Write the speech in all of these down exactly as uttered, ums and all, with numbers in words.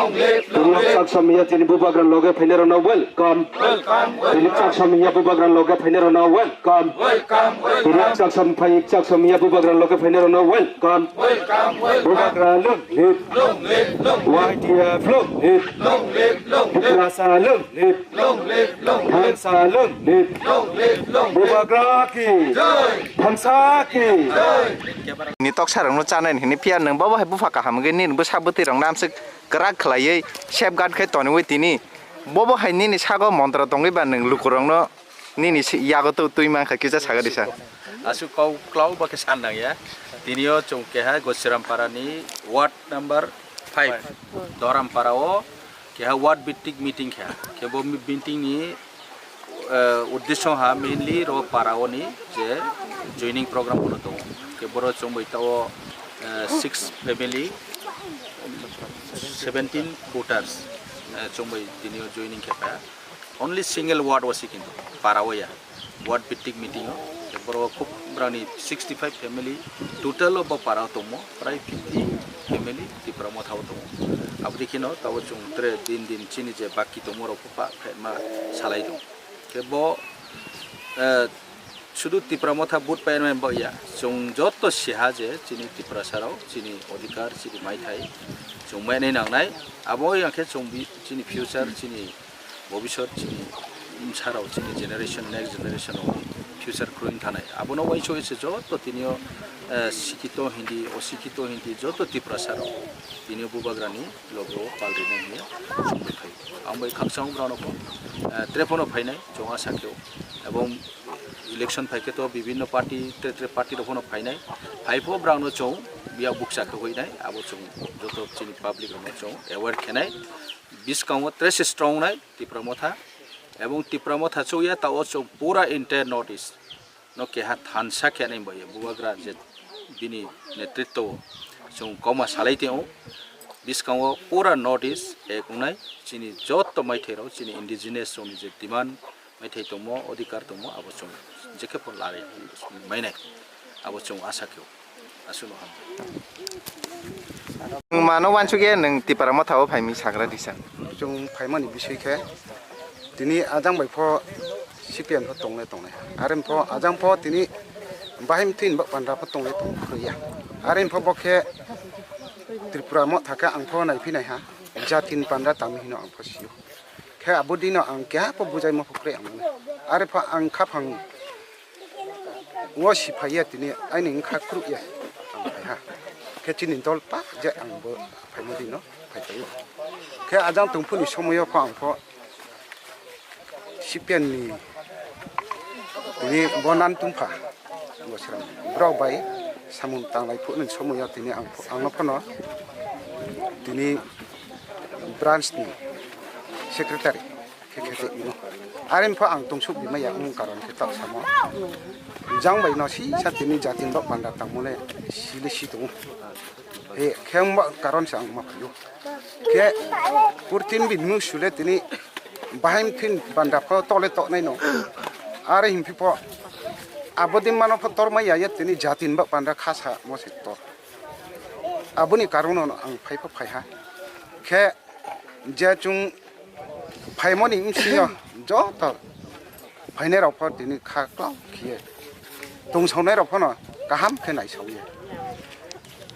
Tini chak samya tini bubagra loge phainai rokno welcome. Tini chak samya bubagra loge phainai rokno welcome. Tini chak sam phai chak samya bubagra loge phainai rokno welcome. Bubagra long live. Y T F long live. Tiprasa long live. Thansa long live. Bubagra ki. Thansa ki. Ni toksa rokno chanai hini phiya nwng bobo hai bupha kaham ge nini bwsa bwtwi rok namsik kwrak khwlaiwi safeguard khe toniwi tini. Bobo hai nini sago montra tongwi ba nwng lukurokno nini si-, yago to twi mankha kisa saga disa. Aswk kau klau ba khe san nangya. Tinio chwng keha Gosiram Para ni ward number five Doram Para o keha ward bittik meeting kha. Khe bo mi-, meeting ni, eh, uddesho ha mainly ro para o ni je joining program bono tongo. Khe boro chwng bai tao, eh, six family, seventeen voters, eh, chwng bai tinio joining khe kha. Only single ward o si kintu para o ya. Ward bittik meeting o, borok khub brani sixty five family, total o bo para o tongmo prai fifty family Tipra Motha o tongo. Aboni kheno tabo chwng tere din din chini je baki tongmo rok pha pha ma salai tongo. Khe bo, eh, sudu Tipra Motha vote pai rwmani bo ya, chwng joto siha je chini Tiprasa rok chini odhikar chini maithai chwng mainai nangnai, abo yang khe chwng bi-, chini future chini bobisot chini bwsarok chini generation, next generation o future kwrwi wng thanai. Abono uaingsugwi se joto tinio, eh, sikito hindi, osikito hindi joto Tiprasa rok tinio bubagrani logo o pal rwna hiya chwng bai phai. Ang bai khakchang borok no, eh, telephone o phainai chwng asa khe o. Ebong election phai khe to bibhinno party, tre tre party rok phano phainai. Phai pho borok no chwng biya bukcha khe huinai, abo chwng joto chini public rok no chwng aware khenai. Bwskango tre se strong nai Tipra Motha. Ebong Tipra Motha chukya ta o chwng pura entire North East no keha thansa khe nai bai bubagra je bini netritwo o chwng kokma salai tong o. Bwskango pura North East ek wngnai chini joto maithai rok chini indigenous rokni je demand maithai tongmo, odhikar tongmo, abo chwng jekhe pho lari mainai, abo chwng asa khe o. Aswkno ham. Nwng mano wansukya nwng Tipra Motha o phaimwi sagra disa. Chwng phaimani biswi khe tini ajang bai pho C P M pho tongle tongnai. Are pho ajang pho tini bahim twin bak pandra pho tongle tong ya. Are pho bo khe Tripura Motha khe ang pho naiphi nai ha. Jatin pandra tamo hino ang pho sio. Khe abo dino ang keha pho bujai ma pho kwrwi ang mano. Are pho ang khaphang o si phai ya tini aini wngkha kwrwi ya ang phai ha. Khe chini dol pa je ang bo phaima dino phai phai o. Khe ajang tongphuni somoyo pho ang pho C P M ni tini bo nan tungpha. Bo srang borok bai samung tanglai phunuk somoyo tini ang, ang no phano tini branch ni secretary khe khe tongmano. Are pho ang tungsuk bimaya wng karon khe tak samo. Jang bai no si sa tini jatin bak panda tangmole sile si tongo. He khe wng bak karon se ang ma phaio. Khe purthimbi mung sule tini bahai mthin bandra pho tole toknai no. Are himphi pho abo din mano pho tormai ya, ya tini jatin bak bandra khasa mo se tor. Aboni karono ang phai pho phai ha. Khe je chwng phaimoni bwswngno joto phainairok pho tini kha kwlao khiye tongsaonairok phano kaham khe naisaoya.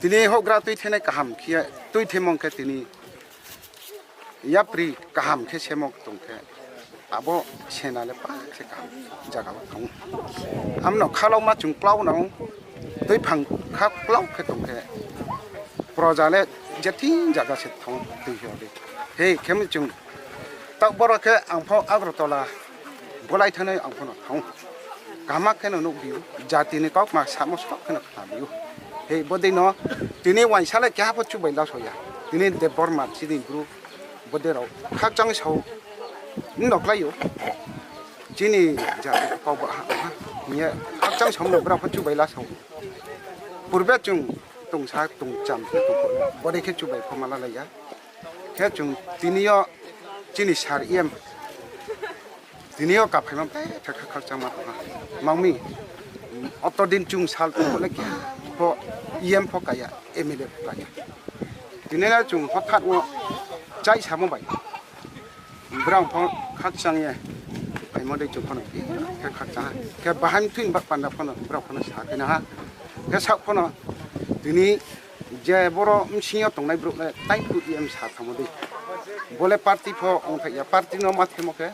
Tini houhgra twi thenai kaham khiye twi themong khe tini yapri kaham khe semok tong khe abo senale pa se kaham jagao thang. Amno khalokma chwng kwlao nang twi phang kha kwlao khe tong khe proja le jetin jaga se thang twi hodi. He khe chwng tak borok khe ang pho Agartala bolai thanai ang phano thang. Kaham kheno nukbiyo, jatini kokma samo sok kheno khnabio. He bodino tini waisale keha pho chubai lasoya. Tini Debbarma chini bru boderok khakchang sao noklaio. Chini jati kokba ha ha. Niya khakchang sao no bra pho chubai lasao. Purbe chwng tongsa tongcham khe tongkho bode khe chubai pho mala laiya. Khe chwng tiniyo chini sar iyam Tini o kaphaima bai kha kha khakchangma tongha. Mangmi, oto din chwng sal tongkole khe pho E M pho kaya, M L A pho kaya. Tini na chwng hothat o Chai samo bai. Borok pho khakchang ye. Phaimo de chuk phano. Khe khakchang ha. Khe bahai thwin bak panda phano borok phano sa khe na ha. Khe sak phano tini je boro msing yo tongnai borok le tai put ye sa thamo de. Bole party pho ong thai ya, party no ma themo khe.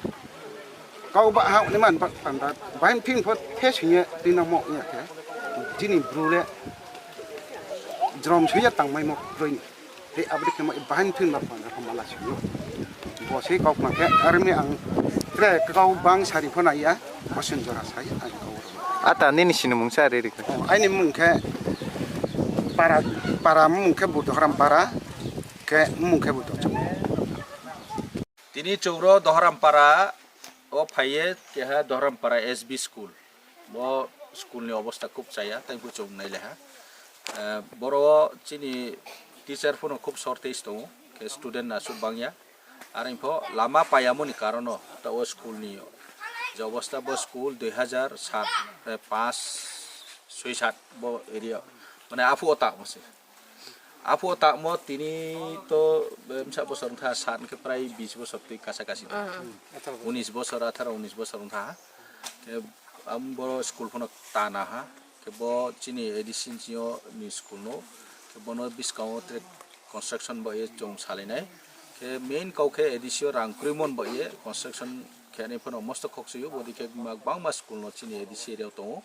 Kau ba ha ni man bak panda. Bahai thwin pho the sing ye twi na mo ya khe. Jini bru le jrom sui ya tang mai mo broi ni. Tei aboni khe ma bahai thwin ma phan rok mala sio. Bo se kok ma khe army ang tre kau bang sari phona ya, bosen jora sai ang kau. Ata nini sinimung sa re re khe. Aini mung khe para, para mung khe Buddharam para, khe mung khe Buddha chuk. Tini chwngno Dohorampara o phaiye keha Dohorampara S B school. Bo school ni obostha khub chaya, tei bo chwng nailaha. Eh, boro chini teacher phano khub shortage tongo, khe student aswk bangya. Aroni pho lama payamoni karono ta o school ni je obostha, bo school dui hazar sat, eh, panch, soi sat bo area, mane aphuo ta mose. Aphuo tamo tini to, eh, bwsa bosor wngkha, sat hwnkhe prai bis bosor twi kacha kachi. Unis bosor, atharo unis bosor wngkha. Khe, am, boro school phano tana ha. Khe bo chini A D C ni sio ni school no. Khe bono bwskango tre construction bai chwng salainai. Khe main kok khe A D C o rang kwrwi mon bai construction khe ani phano mosto khok suyo. Bodi khe ma-, bangma school no chini A D C area o tongo.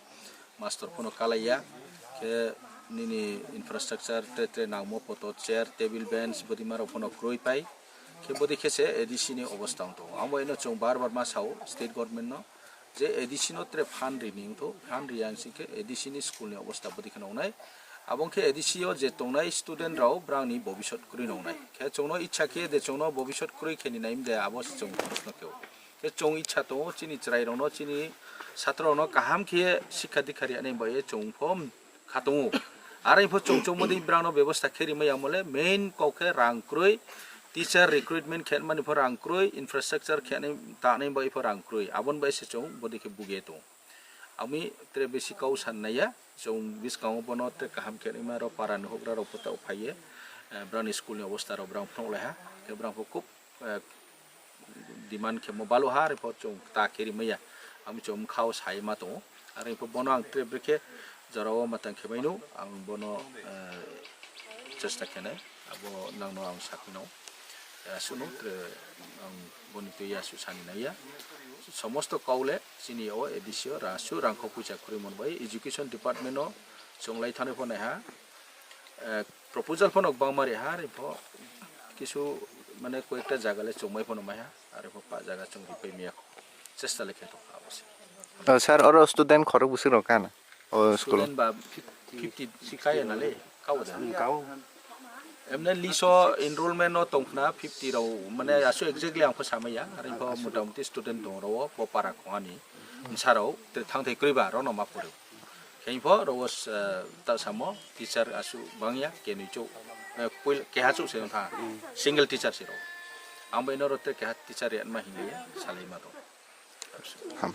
Master phano kalaiya, khe nini infrastructure tre tre nangmo poto, chair, table, bench, bwdima rok phano kwrwi pai, khe bwdwi khe se A D C ni obostha wng tongo. Amo ino chwng bar bar ma sao state government no je A D C no tre fund rini wngtho, fund riya wng sing khe A D C ni school ni obostha bwdwi khe nongnai. Abo wng khe A D C o je tongnai student rok brang ni bobisot kwrwi nongnai. Khe chwngno ichha khe de chwngno bobisot kwrwi khe ni naim de abo se chwng proshno khe o. Khe chwng ichha tongo, chini chwrairokno, chini satrorokno kaham khe sikha dikha riyani bai chwng pho kha tongo. Aroni pho chwng chwngmani brangno bebostha khe rimaya mole main kok khe rang kwrwi, teacher recruitment khe mani pho rang kwrwi, infrastructure khe tanai bai pho rang kwrwi, aboni bai se chwng bodi khe buge tongo. Ami tre besi kau san naiya, chwng bwskango bono tre kaham khe rima rok para ni hokra rok pho phaiye, eh, brangni school ni obostha rok brang phunuk laiha, khe brang pho khub eh, demand khe mo balu ha, aroni pho chwng ta khe rimaya. Ami chwng bwkha o sai ma tongo. Aroni pho bono ang tre brekhe jora o matang khe maino, ang bono, eh, chesta khe nai. Abo nangno ang sakino. Eh, suno tre ang boni twi ya su sani naiya. Somosto kau le chini o A D C o ra su rang kho puisa kwrwi mon bai education department o chwng lai thani pho naiha. Eh, proposal phano bangma ri ha, aroni pho kisu mane koyekta jaga le chwngmai phano maiha, aroni pho pa jaga chwng ripai maya kho. Chesta le khe tong abo se. Oh, sir, oro student khorok bwswk rok kana? Oh, school. Student ba fifty si kaya na le, kau da. Kau. Emne liso enrollment no tongkhna fifty rok, mane asu exactly ang pho samaya, aroni pho motamuti student dong rok bo para khongani. Bwsa rok tre thang thai kwrwi ba rok no ma phuru. Khe pho ro, eh, ta samo teacher asu bangya, kenui chuk, eh, puil-, keha chuk se wngkha, single teacher se ro. Ang bai no ro te keha teacher ya ma hinwi salai ma tong. Ham.